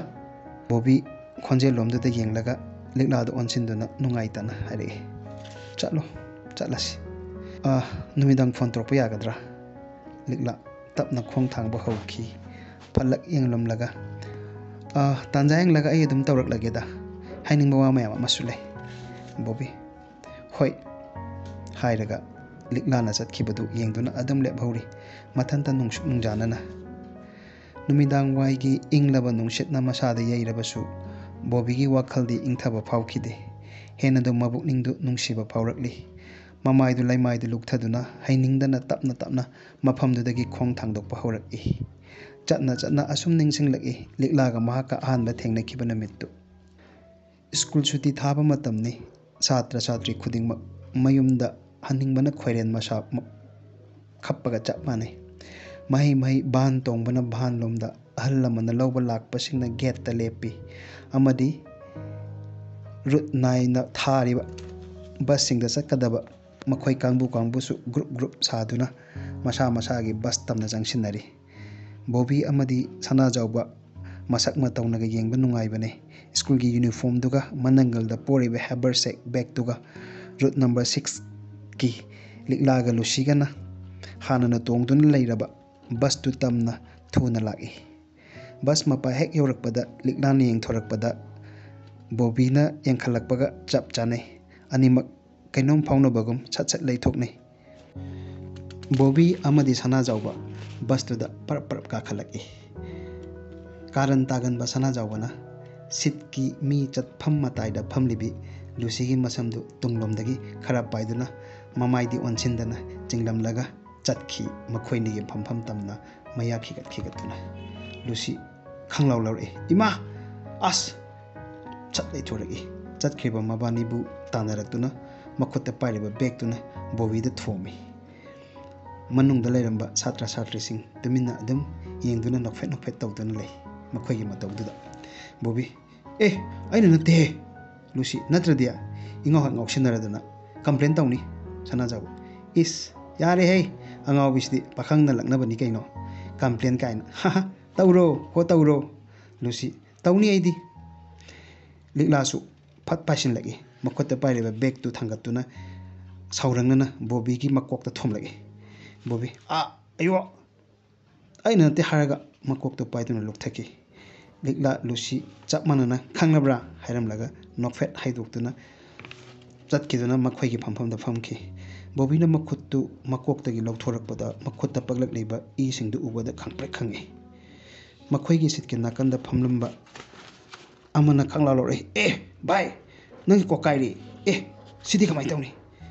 ꯕꯣꯕꯤ ꯈꯣꯟꯖꯦꯜ ꯂꯣꯝꯗꯨꯗ ꯌꯦꯡꯂꯒ ꯂꯤꯛꯂꯥꯗ ꯑꯣꯟꯁꯤꯟꯗꯨꯅ ꯅꯨꯡꯉꯥꯏꯇꯅ ꯍꯥꯏꯔꯛꯏ, "ꯆꯠꯂꯣ, ꯆꯠꯂꯁꯤ꯫ ꯑ, ꯅꯨꯃꯤꯗꯥꯡ ꯐꯣꯟ ꯇꯧꯔꯛꯄ ꯌꯥꯒꯗ꯭ꯔꯥ?" ꯂꯤꯛꯂꯥ ꯇꯞꯅ ꯈꯣꯡ ꯊꯥꯡꯕ ꯍꯧꯈꯤ꯫ ꯐꯠꯂꯛ ꯌꯦꯡꯂꯝꯂꯒ, "ꯑ, ꯇꯥꯟꯖꯥ ꯌꯦꯡꯂꯒ ꯑꯩ ꯑꯗꯨꯝ ꯇꯧꯔꯛꯂꯒꯦꯗ꯫ ꯍꯥꯏꯅꯤꯡꯕ ꯋꯥ ꯃꯌꯥꯝ ꯑꯃꯁꯨ ꯂꯩ"꯫ ꯕꯣꯕꯤ, "ꯍꯣꯏ" ꯍꯥꯏꯔꯒ ꯂꯤꯛꯂꯥꯅ ꯆꯠꯈꯤꯕꯗꯨ ꯌꯦꯡꯗꯨꯅ ꯑꯗꯨꯝ ꯂꯦꯞꯍꯧꯔꯤ, ꯃꯊꯟꯇ ꯅꯨꯡꯁꯨꯛ ꯅꯨꯡꯖꯥꯅꯅ꯫ ꯅꯨꯃꯤꯗꯥꯡ ꯋꯥꯏꯒꯤ ꯏꯪꯂꯕ ꯅꯨꯡꯁꯤꯠꯅ ꯃꯁꯥꯗ ꯌꯩꯔꯕꯁꯨ ꯕꯣꯕꯤꯒꯤ ꯋꯥꯈꯜꯗꯤ ꯏꯪꯊꯕ ꯐꯥꯎꯈꯤꯗꯦ꯫ ꯍꯦꯟꯅꯗꯨꯝ ꯃꯕꯨꯛꯅꯤꯡꯗꯨ ꯅꯨꯡꯁꯤꯕ ꯐꯥꯎꯔꯛꯂꯤ꯫ ꯃꯃꯥꯏꯗꯨ ꯂꯩꯃꯥꯏꯗ ꯂꯨꯞꯊꯗꯨꯅ ꯍꯩꯅꯤꯡꯗꯅ ꯇꯞꯅ ꯇꯞꯅ ꯃꯐꯝꯗꯨꯗꯒꯤ ꯈꯣꯡ ꯊꯥꯡꯗꯣꯛꯄ ꯍꯧꯔꯛꯏ꯫ ꯆꯠꯅ ꯆꯠꯅ ꯑꯁꯨꯝ ꯅꯤꯡꯁꯤꯡꯂꯛꯏ ꯂꯤꯛꯂꯥꯒ ꯃꯍꯥꯛꯀ ꯑꯍꯥꯟꯕ ꯊꯦꯡꯅꯈꯤꯕ ꯅꯨꯃꯤꯠꯇꯨ꯫ ꯁ꯭ꯀꯨꯜ ꯁꯨꯇꯤ ꯊꯥꯕ ꯃꯇꯝꯅꯤ꯫ ꯁꯥꯇ꯭ꯔ ꯁꯥꯇ꯭ꯔꯤ ꯈꯨꯗꯤꯡꯃꯛ ꯃꯌꯨꯝꯗ ꯍꯟꯅꯤꯡꯕꯅ ꯈꯣꯏꯔꯦꯟ ꯃꯁꯥ ꯃ-, ꯈꯞꯄꯒ ꯆꯞ ꯃꯥꯟꯅꯩ꯫ ꯃꯍꯩ ꯃꯍꯩ ꯚꯥꯟ ꯇꯣꯡꯕꯅ ꯚꯥꯟ ꯂꯣꯝꯗ, ꯑꯍꯜ ꯂꯃꯟꯅ ꯂꯧꯕ ꯂꯥꯛꯄꯁꯤꯡꯅ ꯒꯦꯠꯇ ꯂꯦꯞꯄꯤ꯫ ꯑꯃꯗꯤ ꯔꯨꯠ ꯅꯥꯏꯅ ꯊꯥꯔꯤꯕ ꯕꯁꯁꯤꯡꯗ ꯆꯠꯀꯗꯕ ꯃꯈꯣꯏ ꯀꯥꯡꯕꯨ ꯀꯥꯡꯕꯨꯁꯨ ꯒ꯭ꯔꯨꯞ ꯒ꯭ꯔꯨꯞ ꯁꯥꯗꯨꯅ ꯃꯁꯥ ꯃꯁꯥꯒꯤ ꯕꯁ ꯇꯝꯅ ꯆꯪꯁꯤꯟꯅꯔꯤ꯫ ꯕꯣꯕꯤ ꯑꯃꯗꯤ ꯁꯅꯥꯖꯥꯎꯕ ꯃꯁꯛ ꯃꯇꯧꯅꯒ ꯌꯦꯡꯕ ꯅꯨꯡꯉꯥꯏꯕꯅꯦ꯫ ꯁ꯭ꯀꯨꯜꯒꯤ ꯌꯨꯅꯤꯐꯣꯔꯝꯗꯨꯒ ꯃꯅꯪꯒꯜꯗ ꯄꯣꯔꯤꯕ ꯍꯦꯕꯔꯁꯦꯛ ꯕꯦꯒꯇꯨꯒ ꯔꯨꯠ ꯅꯝꯕꯔ ꯁꯤꯛꯁꯀꯤ ꯂꯤꯛꯂꯥꯒ ꯂꯨꯁꯤꯒꯅ ꯍꯥꯟꯅꯅ ꯇꯣꯡꯗꯨꯅ ꯂꯩꯔꯕ ꯕꯁꯇꯨ ꯇꯝꯅ ꯊꯨꯅ ꯂꯥꯛꯏ꯫ ꯕꯁ ꯃꯄꯥ ꯍꯦꯛ ꯌꯧꯔꯛꯄꯗ ꯂꯤꯛꯂꯥꯅ ꯌꯦꯡꯊꯣꯔꯛꯄꯗ ꯕꯣꯕꯤꯅ ꯌꯦꯡꯈꯠꯂꯛꯄꯒ ꯆꯞ ꯆꯥꯅꯩ꯫ ꯑꯅꯤꯃꯛ ꯀꯩꯅꯣꯝ ꯐꯥꯎꯅꯕꯒꯨꯝ ꯁꯠ ꯁꯠ ꯂꯩꯊꯣꯛꯅꯩ꯫ ꯕꯣꯕꯤ ꯑꯃꯗꯤ ꯁꯅꯥꯖꯥꯎꯕ ꯕꯁꯇꯨꯗ ꯄꯔꯞ ꯄꯔꯞ ꯀꯥꯈꯠꯂꯛꯏ꯫ ꯀꯥꯔꯟ ꯇꯥꯒꯟꯕ ꯁꯅꯥꯖꯥꯎꯕꯅ ꯁꯤꯠꯀꯤ ꯃꯤ ꯆꯠꯐꯝ ꯃꯇꯥꯏꯗ ꯐꯝꯂꯤꯕꯤ ꯂꯨꯁꯤꯒꯤ ꯃꯁꯝꯗꯨ ꯇꯨꯡꯂꯣꯝꯗꯒꯤ ꯈꯔ ꯄꯥꯏꯗꯨꯅ ꯃꯃꯥꯏꯗꯤ ꯑꯣꯟꯁꯤꯟꯗꯅ ꯆꯤꯡꯂꯝꯂꯒ ꯆꯠꯈꯤ꯫ ꯃꯈꯣꯏꯅꯤꯒꯤ ꯐꯝꯐꯝ ꯇꯝꯅ ꯃꯌꯥ ꯈꯤꯒꯠ ꯈꯤꯒꯠꯇꯨꯅ꯫ ꯂꯨꯁꯤ ꯈꯪꯂꯥꯎ ꯂꯥꯎꯔꯛꯏ, "ꯏꯃꯥ! ꯑꯁ!" ꯁꯠ ꯂꯩꯊꯣꯔꯛꯏ꯫ ꯆꯠꯈ꯭ꯔꯤꯕ ꯃꯕꯥꯅꯤꯕꯨ ꯇꯥꯟꯅꯔꯛꯇꯨꯅ ꯃꯈꯨꯠꯇ ꯄꯥꯏꯔꯤꯕ ꯕꯦꯒꯇꯨꯅ ꯕꯣꯕꯤꯗ ꯊꯣꯝꯃꯤ꯫ ꯃꯅꯨꯡꯗ ꯂꯩꯔꯝꯕ ꯁꯥꯇ꯭ꯔ ꯁꯥꯇ꯭ꯔꯤꯁꯤꯡ ꯇꯨꯃꯤꯟꯅ ꯑꯗꯨꯝ ꯌꯦꯡꯗꯨꯅ ꯅꯣꯛꯐꯦꯠ ꯅꯣꯛꯐꯦꯠ ꯇꯧꯗꯨꯅ ꯂꯩ꯫ ꯃꯈꯣꯏꯒꯤ ꯃꯇꯧꯗꯨꯗ ꯕꯣꯕꯤ, "ꯑꯦ, ꯑꯩꯅ ꯅꯠꯇꯦꯍꯦ!" ꯂꯨꯁꯤ, "ꯅꯠꯇ꯭ꯔꯗꯤ?" ꯏꯉꯥꯎ ꯍꯦꯛ ꯉꯥꯎꯁꯤꯟꯅꯔꯗꯅ, "ꯀꯝꯄ꯭ꯂꯦꯟ ꯇꯧꯅꯤ!" ꯁꯅꯥꯖꯥꯎꯕ, "ꯏꯁ, ꯌꯥꯔꯦꯍꯦ! ꯑꯉꯥꯎꯕꯤꯁꯤꯗꯤ ꯄꯥꯈꯪꯅ ꯂꯛꯅꯕꯅꯤ ꯀꯩꯅꯣ꯫ ꯀꯝꯄ꯭ꯂꯦꯟ ꯀꯥꯏꯅ꯫ ꯍꯥ ꯍꯥ, ꯇꯧꯔꯣ ꯍꯣ ꯇꯧꯔꯣ!" ꯂꯨꯁꯤ, "ꯇꯧꯅꯤ ꯑꯩꯗꯤ!" ꯂꯤꯛꯂꯥꯁꯨ ꯐꯠ ꯄꯥꯏꯁꯤꯜꯂꯛꯏ꯫ ꯃꯈꯨꯠꯇ ꯄꯥꯏꯔꯤꯕ ꯕꯦꯒꯇꯨ ꯊꯥꯡꯒꯠꯇꯨꯅ ꯁꯥꯎꯔꯪꯅꯅ ꯕꯣꯕꯤꯒꯤ ꯃꯀꯣꯛꯇ ꯊꯣꯝꯂꯛꯏ꯫ ꯕꯣꯕꯤ, "ꯑꯥ! ꯑꯌꯣ!" "ꯑꯩꯅ ꯅꯠꯇꯦ" ꯍꯥꯏꯔꯒ ꯃꯀꯣꯛꯇꯨ ꯄꯥꯏꯗꯨꯅ ꯂꯨꯞꯊꯈꯤ꯫ ꯂꯤꯛꯂꯥ ꯂꯨꯁꯤ ꯆꯞ ꯃꯥꯟꯅꯅ "ꯈꯪꯂꯕ꯭ꯔꯥ?" ꯍꯥꯏꯔꯝꯂꯒ ꯅꯣꯛꯐꯦꯠ ꯍꯥꯏꯗꯣꯛꯇꯨꯅ ꯆꯠꯈꯤꯗꯨꯅ ꯃꯈꯣꯏꯒꯤ ꯐꯝꯐꯝꯗ ꯐꯝꯈꯤ꯫ ꯕꯣꯕꯤꯅ ꯃꯈꯨꯠꯇꯨ ꯃꯀꯣꯛꯇꯒꯤ ꯂꯧꯊꯣꯔꯛꯄꯗ ꯃꯈꯨꯠꯇ ꯄꯛꯂꯛꯂꯤꯕ ꯏꯁꯤꯡꯗꯨ ꯎꯕꯗ ꯈꯪꯄ꯭ꯔꯦꯛ ꯈꯪꯉꯤ꯫ ꯃꯈꯣꯏꯒꯤ ꯁꯤꯠꯀꯤ ꯅꯥꯀꯟꯗ ꯐꯝꯂꯝꯕ ꯑꯃꯅ ꯈꯪꯂꯥꯎ ꯂꯥꯎꯔꯛꯏ, "ꯑꯦ ꯚꯥꯏ, ꯅꯪꯒꯤ ꯀꯣꯛ ꯀꯥꯏꯔꯦ꯫ ꯑꯦ, ꯁꯤꯗꯤ ꯀꯃꯥꯏꯅ ꯇꯧꯅꯤ?"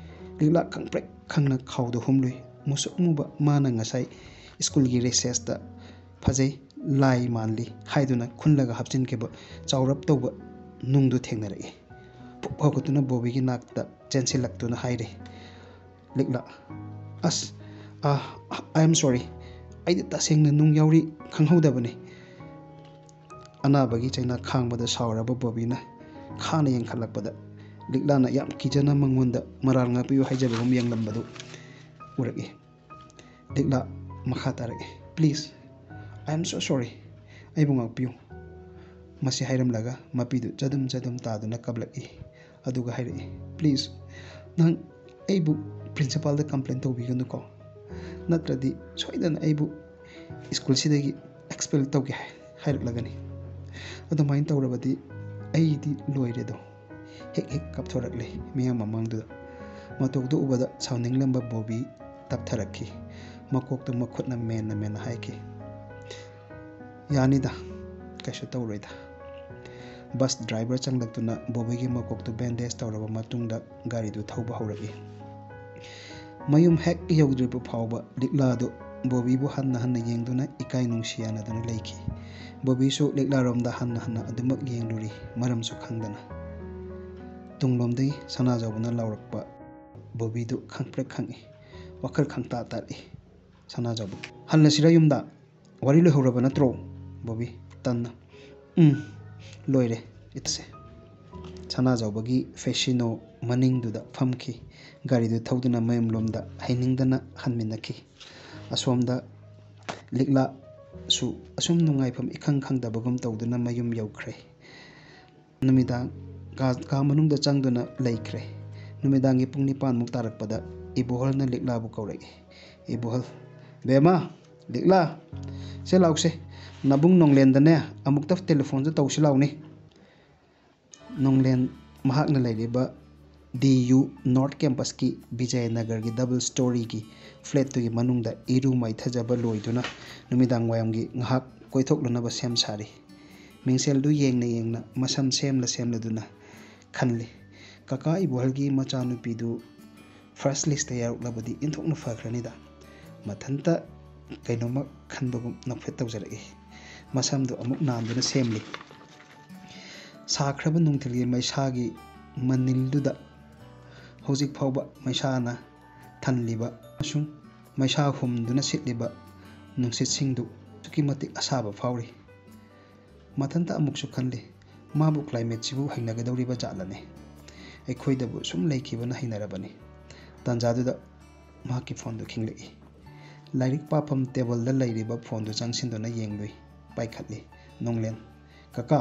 ꯂꯤꯛꯂꯥ ꯈꯪꯄ꯭ꯔꯦꯛ ꯈꯪꯅ ꯈꯥꯎꯗ ꯍꯨꯝꯂꯨꯏ꯫ ꯃꯨꯁꯨꯛ ꯃꯨꯕ ꯃꯥꯅ ꯉꯁꯥꯏ ꯁ꯭ꯀꯨꯜꯒꯤ ꯔꯤꯁꯦꯁꯇ "ꯐꯖꯩ, ꯂꯥꯏ ꯃꯥꯜꯂꯤ" ꯍꯥꯏꯗꯨꯅ ꯈꯨꯜꯂꯒ ꯍꯥꯞꯆꯤꯟꯈꯤꯕ ꯆꯥꯎꯔꯞ ꯇꯧꯕ ꯅꯨꯡꯗꯨ ꯊꯦꯡꯅꯔꯛꯏ꯫ ꯐꯨꯛ ꯍꯧꯒꯠꯇꯨꯅ ꯕꯣꯕꯤꯒꯤ ꯅꯥꯛꯇ ꯆꯦꯟꯁꯤꯜꯂꯛꯇꯨꯅ ꯍꯥꯏꯔꯦ, "ꯂꯤꯛꯂꯥ, ꯑꯁ, ꯑꯥ, I am sorry꯫ ꯑꯩꯗꯤ ꯇꯁꯦꯡꯅ ꯅꯨꯡ ꯌꯥꯎꯔꯤ ꯈꯪꯍꯧꯗꯕꯅꯤ"꯫ ꯑꯅꯥꯕꯒꯤ ꯆꯩꯅꯥ ꯈꯥꯡꯕꯗ ꯁꯥꯎꯔꯕ ꯕꯣꯕꯤꯅ ꯈꯥꯅ ꯌꯦꯡꯈꯠꯂꯛꯄꯗ, ꯂꯤꯛꯂꯥꯅ ꯌꯥꯝ ꯀꯤꯖꯅ ꯃꯉꯣꯟꯗ "ꯃꯔꯥꯜ ꯉꯥꯛꯄꯤꯌꯨ" ꯍꯥꯏꯖꯕꯒꯨꯝ ꯌꯦꯡꯂꯝꯕꯗꯨ ꯎꯔꯛꯏ꯫ ꯂꯤꯛꯂꯥ ꯃꯈꯥ ꯇꯥꯔꯛꯏ, "Please, I am so sorry꯫ ꯑꯩꯕꯨ ꯉꯥꯛꯄꯤꯌꯨ"꯫ ꯃꯁꯤ ꯍꯥꯏꯔꯝꯂꯒ ꯃꯄꯤꯗꯨ ꯆꯗꯨꯝ ꯆꯗꯨꯝ ꯇꯥꯗꯨꯅ ꯀꯞꯂꯛꯏ꯫ ꯑꯗꯨꯒ ꯍꯥꯏꯔꯛꯏ, "Please, ꯅꯪ ꯑꯩꯕꯨ ꯄ꯭ꯔꯤꯟꯁꯤꯄꯥꯜꯗ ꯀꯝꯄ꯭ꯂꯦꯟ ꯇꯧꯕꯤꯒꯅꯨꯀꯣ, ꯅꯠꯇ꯭ꯔꯗꯤ ꯁꯣꯏꯗꯅ ꯑꯩꯕꯨ ꯁ꯭ꯀꯨꯜꯁꯤꯗꯒꯤ ꯑꯦꯛꯁꯄꯦꯜ ꯇꯧꯒꯦ ꯍꯥꯏꯔꯛꯂꯒꯅꯤ꯫ ꯑꯗꯨꯃꯥꯏꯅ ꯇꯧꯔꯕꯗꯤ ꯑꯩꯗꯤ ꯂꯣꯏꯔꯦꯗꯣ"꯫ ꯍꯦꯛ ꯍꯦꯛ ꯀꯞꯊꯣꯔꯛꯂꯦ ꯃꯤꯌꯥꯝ ꯃꯃꯥꯡꯗꯨꯗ꯫ ꯃꯇꯧꯗꯨ ꯎꯕꯗ ꯁꯥꯎꯅꯤꯡꯂꯝꯕ ꯕꯣꯕꯤ ꯇꯞꯊꯔꯛꯈꯤ꯫ ꯃꯀꯣꯛꯇ ꯃꯈꯨꯠꯅ ꯃꯦꯟꯅ ꯃꯦꯟꯅ ꯍꯥꯏꯈꯤ, "ꯌꯥꯅꯤꯗ, ꯀꯩꯁꯨ ꯇꯧꯔꯣꯏꯗ"꯫ ꯕꯁ ꯗ꯭ꯔꯥꯏꯚꯔ ꯆꯪꯂꯛꯇꯨꯅ ꯕꯣꯕꯤꯒꯤ ꯃꯀꯣꯛꯇꯨ ꯕꯦꯟꯗꯦꯖ ꯇꯧꯔꯕ ꯃꯇꯨꯡꯗ ꯒꯥꯔꯤꯗꯨ ꯊꯧꯕ ꯍꯧꯔꯛꯏ꯫ ꯃꯌꯨꯝ ꯍꯦꯛ ꯌꯧꯗ꯭ꯔꯤꯕ ꯐꯥꯎꯕ ꯂꯤꯛꯂꯥꯗꯨ ꯕꯣꯕꯤꯕꯨ ꯍꯟꯅ ꯍꯟꯅ ꯌꯦꯡꯗꯨꯅ ꯏꯀꯥꯏ ꯅꯨꯡꯁꯤ ꯌꯥꯅꯗꯨꯅ ꯂꯩꯈꯤ꯫ ꯕꯣꯕꯤꯁꯨ ꯂꯤꯛꯂꯥꯔꯣꯝꯗ ꯍꯟꯅ ꯍꯟꯅ ꯑꯗꯨꯃꯛ ꯌꯦꯡꯂꯨꯔꯤ, ꯃꯔꯝꯁꯨ ꯈꯪꯗꯅ꯫ ꯇꯨꯡꯂꯣꯝꯗꯒꯤ ꯁꯅꯥꯖꯥꯎꯕꯅ ꯂꯥꯎꯔꯛꯄ ꯕꯣꯕꯤꯗꯨ ꯈꯪꯄ꯭ꯔꯦꯛ ꯈꯪꯏ꯫ ꯋꯥꯈꯜ ꯈꯪꯇꯥ ꯇꯥꯔꯛꯏ ꯁꯅꯥꯖꯥꯎꯕ꯫ "ꯍꯜꯂꯁꯤꯔ ꯌꯨꯝꯗ? ꯋꯥꯔꯤ ꯂꯣꯏꯍꯧꯔꯕ ꯅꯠꯇ꯭ꯔꯣ?" ꯕꯣꯕꯤ ꯇꯟꯅ, "ꯎꯝ, ꯂꯣꯏꯔꯦ, ꯏꯠꯁꯦ"꯫ ꯁꯅꯥꯖꯥꯎꯕꯒꯤ ꯐꯦꯁꯤꯅꯣ ꯃꯅꯤꯡꯗꯨꯗ ꯐꯝꯈꯤ꯫ ꯒꯥꯔꯤꯗꯨ ꯊꯧꯗꯨꯅ ꯃꯌꯨꯝꯂꯣꯝꯗ ꯍꯩꯅꯤꯡꯗꯅ ꯍꯟꯃꯤꯟꯅꯈꯤ꯫ ꯑꯁꯣꯝꯗ ꯂꯤꯛꯂꯥꯁꯨ ꯑꯁꯨꯝ ꯅꯨꯡꯉꯥꯏꯐꯝ ꯏꯈꯪ ꯈꯪꯗꯕꯒꯨꯝ ꯇꯧꯗꯨꯅ ꯃꯌꯨꯝ ꯌꯧꯈ꯭ꯔꯦ꯫ ꯅꯨꯃꯤꯗꯥꯡ ꯀꯥ, ꯀꯥ ꯃꯅꯨꯡꯗ ꯆꯪꯗꯨꯅ ꯂꯩꯈ꯭ꯔꯦ꯫ ꯅꯨꯃꯤꯗꯥꯡꯒꯤ ꯄꯨꯡ ꯅꯤꯄꯥꯟꯃꯨꯛ ꯇꯥꯔꯛꯄꯗ ꯏꯕꯣꯍꯜꯅ ꯂꯤꯛꯂꯥꯕꯨ ꯀꯧꯔꯛꯏ꯫ ꯏꯕꯣꯍꯜ, "ꯕꯦꯝꯃ, ꯂꯤꯛꯂꯥ, ꯁꯦ ꯂꯥꯎꯁꯦ, ꯅꯕꯨꯡ ꯅꯣꯡꯂꯦꯟꯗꯅꯦ ꯑꯃꯨꯛꯇ ꯇꯦꯂꯤꯐꯣꯟꯁꯦ ꯇꯧꯁꯤ ꯂꯥꯎꯅꯦ"꯫ ꯅꯣꯡꯂꯦꯟ ꯃꯍꯥꯛꯅ ꯂꯩꯔꯤꯕ ꯗꯤ ꯌꯨ ꯅꯣꯔꯠ ꯀꯦꯝꯄꯁꯀꯤ ꯕꯤꯖꯌꯅꯒꯔꯒꯤ ꯗꯕꯜ ꯁ꯭ꯇꯣꯔꯤꯒꯤ ꯐ꯭ꯂꯦꯠꯇꯨꯒꯤ ꯃꯅꯨꯡꯗ ꯏꯔꯨ ꯃꯥꯏꯊꯖꯕ ꯂꯣꯏꯗꯨꯅ ꯅꯨꯃꯤꯗꯥꯡ ꯋꯥꯏꯔꯝꯒꯤ ꯉꯥꯏꯍꯥꯛ ꯀꯣꯏꯊꯣꯛꯂꯨꯅꯕ ꯁꯦꯝ ꯁꯥꯔꯤ꯫ ꯃꯤꯡꯁꯦꯜꯗꯨ ꯌꯦꯡꯅ ꯌꯦꯡꯅ ꯃꯁꯝ ꯁꯦꯝꯂ ꯁꯦꯝꯂꯗꯨꯅ ꯈꯜꯂꯤ, "ꯀꯀꯥ ꯏꯕꯣꯍꯜꯒꯤ ꯃꯆꯥꯅꯨꯄꯤꯗꯨ ꯐꯥꯔꯁ ꯂꯤꯁꯇ ꯌꯥꯎꯔꯛꯂꯕꯗꯤ ꯏꯟꯊꯣꯛꯅ ꯐꯈ꯭ꯔꯅꯤꯗ꯫ ꯃꯊꯟꯇ ꯀꯩꯅꯣꯝꯃ ꯈꯟꯕꯒꯨꯝ ꯅꯣꯛꯐꯦꯠ ꯇꯧꯖꯔꯛꯏ꯫ ꯃꯁꯝꯗꯨ ꯑꯃꯨꯛ ꯅꯥꯟꯗꯨꯅ ꯁꯦꯝꯂꯤ꯫ ꯁꯥꯈ꯭ꯔꯕ ꯅꯨꯡꯊꯤꯜꯒꯤ ꯃꯩꯁꯥꯒꯤ ꯃꯅꯤꯜꯗꯨꯗ ꯍꯧꯖꯤꯛ ꯐꯥꯎꯕ ꯃꯩꯁꯥꯅ ꯊꯜꯂꯤꯕ ꯑꯃꯁꯨꯡ ꯃꯩꯁꯥ ꯍꯨꯝꯗꯨꯅ ꯁꯤꯠꯂꯤꯕ ꯅꯨꯡꯁꯤꯠꯁꯤꯡꯗꯨ ꯑꯗꯨꯛꯀꯤ ꯃꯇꯤꯛ ꯑꯁꯥꯕ ꯐꯥꯎꯔꯤ꯫ ꯃꯊꯟꯇ ꯑꯃꯨꯛꯁꯨ ꯈꯜꯂꯤ, ꯃꯥꯕꯨ ꯀ꯭ꯂꯥꯏꯃꯦꯠꯁꯤꯕꯨ ꯍꯩꯅꯒꯗꯧꯔꯤꯕ ꯖꯥꯠꯂꯅꯦ? ꯑꯩꯈꯣꯏꯗꯕꯨ ꯁꯨꯝ ꯂꯩꯈꯤꯕꯅ ꯍꯩꯅꯔꯕꯅꯤ꯫ ꯇꯥꯟꯖꯥꯗꯨꯗ ꯃꯍꯥꯛꯀꯤ ꯐꯣꯟꯗꯨ ꯈꯤꯡꯂꯛꯏ꯫ ꯂꯥꯏꯔꯤꯛ ꯄꯥꯐꯝ ꯇꯦꯕꯜꯗ ꯂꯩꯔꯤꯕ ꯐꯣꯟꯗꯨ ꯆꯪꯁꯤꯟꯗꯨꯅ ꯌꯦꯡꯂꯨꯏ꯫ ꯄꯥꯏꯈꯠꯂꯤ꯫ ꯅꯣꯡꯂꯦꯟ, "ꯀꯀꯥ,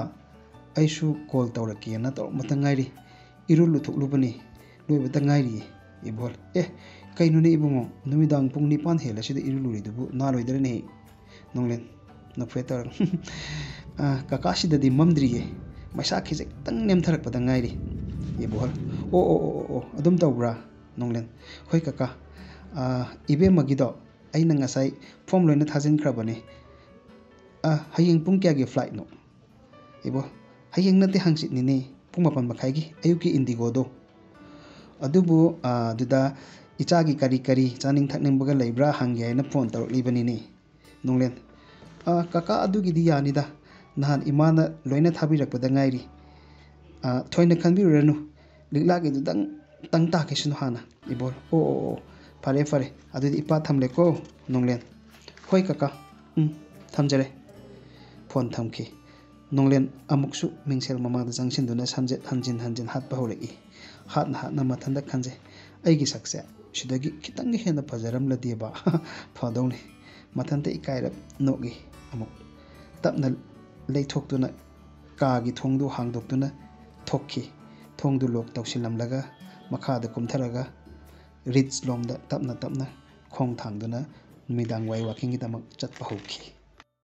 ꯑꯩꯁꯨ ꯀꯣꯜ ꯇꯧꯔꯛꯀꯦꯅ ꯇꯧꯔꯛꯄꯇ ꯉꯥꯏꯔꯤ꯫ ꯏꯔꯨ ꯂꯨꯊꯣꯛꯂꯨꯕꯅꯤ꯫ ꯂꯣꯏꯕꯇ ꯉꯥꯏꯔꯤꯌꯦ꯫" ꯏꯕꯣꯜ, "ꯑꯦ, ꯀꯩꯅꯣꯅꯦ ꯏꯕꯨꯡꯉꯣ, ꯅꯨꯃꯤꯗꯥꯡ ꯄꯨꯡ ꯅꯤꯄꯥꯟ ꯍꯦꯜꯂꯁꯤꯗ ꯏꯔꯨ ꯂꯨꯔꯤꯗꯨꯕꯨ ꯅꯥꯜꯂꯣꯏꯗ꯭ꯔꯅꯦ?" ꯅꯣꯡꯂꯦꯟ, ꯅꯣꯛꯐꯦꯠ ꯇꯧꯔꯒ, "ꯑ, ꯀꯀꯥꯁꯤꯗꯗꯤ ꯃꯝꯗ꯭ꯔꯤꯌꯦ꯫ ꯃꯩꯁꯥ ꯈꯤꯖꯤꯛꯇꯪ ꯅꯦꯝꯊꯔꯛꯄꯗ ꯉꯥꯏꯔꯤ꯫" ꯏꯕꯣꯜ, "ꯑꯣ, ꯑꯣ, ꯑꯣ, ꯑꯣ, ꯑꯣ, ꯑꯗꯨꯝ ꯇꯧꯕ꯭ꯔꯥ?" ꯅꯣꯡꯂꯦꯟ, "ꯍꯣꯏ ꯀꯀꯥ, ꯑ, ꯏꯕꯦꯝꯃꯒꯤꯗꯣ ꯑꯩꯅ ꯉꯁꯥꯏ ꯐꯣꯝ ꯂꯣꯏꯅ ꯊꯥꯖꯤꯟꯈ꯭ꯔꯕꯅꯦ꯫ ꯑ, ꯍꯌꯦꯡ ꯄꯨꯡ ꯀꯌꯥꯒꯤ ꯐ꯭ꯂꯥꯏꯠꯅꯣ?" ꯏꯕꯣ, "ꯍꯌꯦꯡ ꯅꯠꯇꯦ, ꯍꯪꯆꯤꯠꯅꯤꯅꯦ, ꯄꯨꯡ ꯃꯥꯄꯟ ꯃꯈꯥꯏꯒꯤ ꯑꯌꯨꯛꯀꯤ ꯏꯟꯗꯤꯒꯣꯗꯣ꯫ ꯑꯗꯨꯕꯨ, ꯑ, ꯑꯗꯨꯗ ꯏꯆꯥꯒꯤ ꯀꯔꯤ ꯀꯔꯤ ꯆꯥꯅꯤꯡ ꯊꯛꯅꯤꯡꯕꯒ ꯂꯩꯕ꯭ꯔꯥ ꯍꯪꯒꯦ ꯍꯥꯏꯅ ꯐꯣꯟ ꯇꯧꯔꯛꯂꯤꯕꯅꯤꯅꯦ꯫" ꯅꯣꯡꯂꯦꯟ, "ꯑ, ꯀꯀꯥ, ꯑꯗꯨꯒꯤꯗꯤ ꯌꯥꯅꯤꯗ, ꯅꯍꯥꯟ ꯏꯃꯥꯅ ꯂꯣꯏꯅ ꯊꯥꯕꯤꯔꯛꯄꯗ ꯉꯥꯏꯔꯤ꯫ ꯑ, ꯊꯣꯏꯅ ꯈꯟꯕꯤꯔꯨꯔꯅꯨ, ꯂꯤꯛꯂꯥꯒꯤꯗꯨꯗꯪ ꯇꯪ ꯇꯥꯈꯤꯁꯅꯨ ꯍꯥꯟꯅ꯫" ꯏꯕꯣꯜ, "ꯑꯣ, ꯑꯣ, ꯑꯣ, ꯐꯔꯦ, ꯐꯔꯦ, ꯑꯗꯨꯗꯤ ꯏꯄꯥ ꯊꯝꯂꯦꯀꯣ꯫" ꯅꯣꯡꯂꯦꯟ, "ꯍꯣꯏ ꯀꯀꯥ, ꯎꯝ, ꯊꯝꯖꯔꯦ꯫" ꯐꯣꯟ ꯊꯝꯈꯤ꯫ ꯅꯣꯡꯂꯦꯟ ꯑꯃꯨꯛꯁꯨ ꯃꯤꯡꯁꯦꯜ ꯃꯃꯥꯡꯗ ꯆꯪꯁꯤꯟꯗꯨꯅ ꯁꯝꯖꯦꯠ ꯍꯟꯖꯤꯟ ꯍꯟꯖꯤꯟ ꯍꯥꯠꯄ ꯍꯧꯔꯛꯏ꯫ ꯍꯥꯠꯅ ꯍꯥꯠꯅ ꯃꯊꯟꯇ ꯈꯟꯖꯩ, "ꯑꯩꯒꯤ ꯁꯛꯁꯦ ꯁꯤꯗꯒꯤ ꯈꯤꯇꯪꯒ ꯍꯦꯟꯅ ꯐꯖꯔꯝꯂꯗꯤꯕ ꯐꯗꯧꯅꯤ꯫" ꯃꯊꯟꯇ ꯏꯀꯥꯏꯔꯞ ꯅꯣꯛꯏ꯫ ꯑꯃꯨꯛ ꯇꯞꯅ ꯂꯩꯊꯣꯛꯇꯨꯅ ꯀꯥꯒꯤ ꯊꯣꯡꯗꯨ ꯍꯥꯡꯗꯣꯛꯇꯨꯅ ꯊꯣꯛꯈꯤ꯫ ꯊꯣꯡꯗꯨ ꯂꯣꯛ ꯇꯧꯁꯤꯜꯂꯝꯂꯒ ꯃꯈꯥꯗ ꯀꯨꯝꯊꯔꯒ ꯔꯤꯠꯁ ꯂꯣꯝꯗ ꯇꯞꯅ ꯇꯞꯅ ꯈꯣꯡ ꯊꯥꯡꯗꯨꯅ ꯅꯨꯃꯤꯗꯥꯡ ꯋꯥꯏ ꯋꯥꯀꯤꯡꯒꯤꯗꯃꯛ ꯆꯠꯄ ꯍꯧꯈꯤ꯫